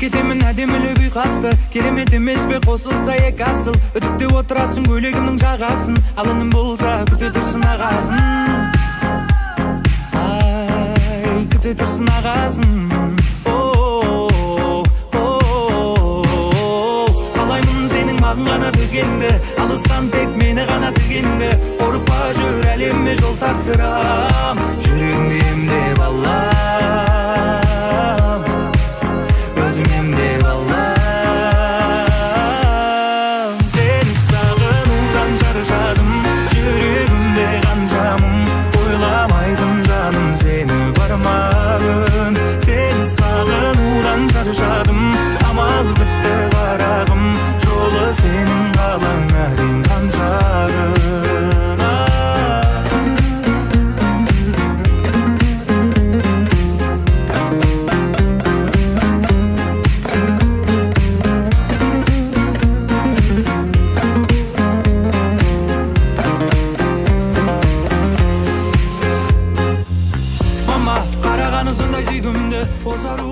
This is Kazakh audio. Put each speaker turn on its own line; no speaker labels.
Еркетемін әдемілеп ұйқасты. Керемет емес пе қосылса екі асыл? Үтіктеп отырасың көйлегімнің жағасын. Ал інім болса, күте тұрсын ағасын. Ай, күте тұрсын ағасын. О, о, қалаймын сенің маған ғана төзгеніңді, алыстан тек мені ғана сезгеніңді. Қорықпа, жүр, әлеміме жол тарттырам. Жүрегіңді емдеп алам, өзім емдеп алам. Сені сағынудан шаршадым, жүрегімде қанша мұң. Ойламайтын жаным сені бар ма күн? Сені сағынудан шаршадым, амал бітті, қарағым. Жолы сенің қалаңа дейін қанша күн? А. Мама, қарағаны сондай сүйкімді осы.